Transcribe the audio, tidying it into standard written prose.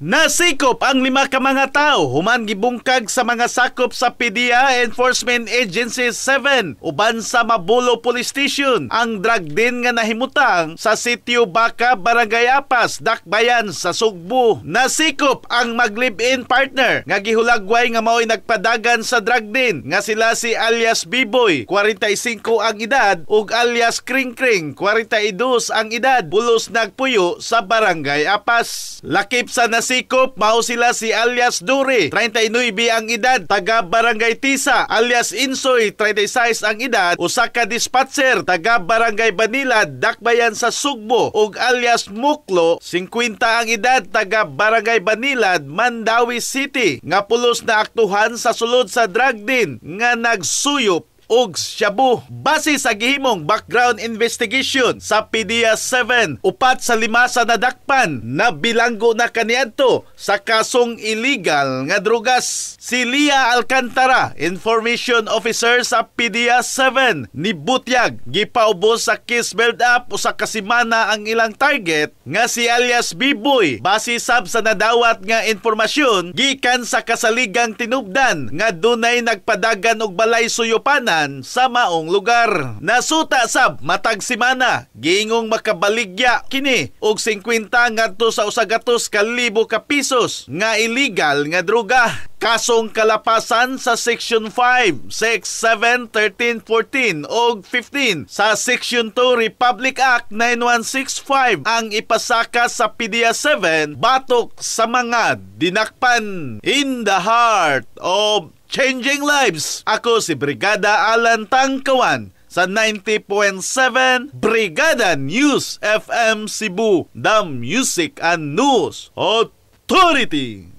Nasikop ang lima ka mga tao human gibungkag sa mga sakop sa PDEA Enforcement Agency 7 uban sa Mabolo Police Station ang drug den nga nahimutang sa Sitio Baka, Barangay Apas, Dakbayan sa Sugbo. Nasikop ang mag-live-in partner nga gihulagway nga mao'y nagpadagan sa drug den nga sila si alias Biboy, 45 ang edad, ug alias Kring Kring, 42 ang edad, pulos nagpuyo sa Barangay Apas. Lakip sa nasikop mao sila si alias Duri, 39 ang edad, taga Barangay Tisa, alias Insoy, 36 ang edad, usa ka dispatcher, taga Barangay Banilad, Dakbayan sa Sugbo, ug alias Muklo, 50 ang edad, taga Barangay Banilad, Mandaue City, nga pulos na aktuhan sa sulod sa drug den nga nagsuyop og shabu. Base sa gihimong background investigation sa PDEA 7, upat sa lima sa nadakpan na bilanggo na kaniadto sa kasong illegal nga drugas. Si Lia Alcantara, Information Officer sa PDEA 7, ni butyag gipaubos sa case build up 1 ka semana ang ilang target nga si alias Biboy base sab sa nadawat nga impormasyon gikan sa kasaligang tinubdan nga dunay nagpadagan og balay suyupanan sa maong lugar. Nasuta sab matag semana giingong makabaligya kini og 50 ngadto sa 100 ka libo ka pesos nga illegal nga droga. Kasong kalapasan sa Section 5, 6, 7, 13, 14 ug 15 sa Section 2 Republic Act 9165 ang ipasaka sa PDEA 7 batok sa mga dinakpan. In the heart of changing lives. Ako si Brigada Alan Tangkawan sa 90.7 Brigada News FM Cebu, the Music and News Authority.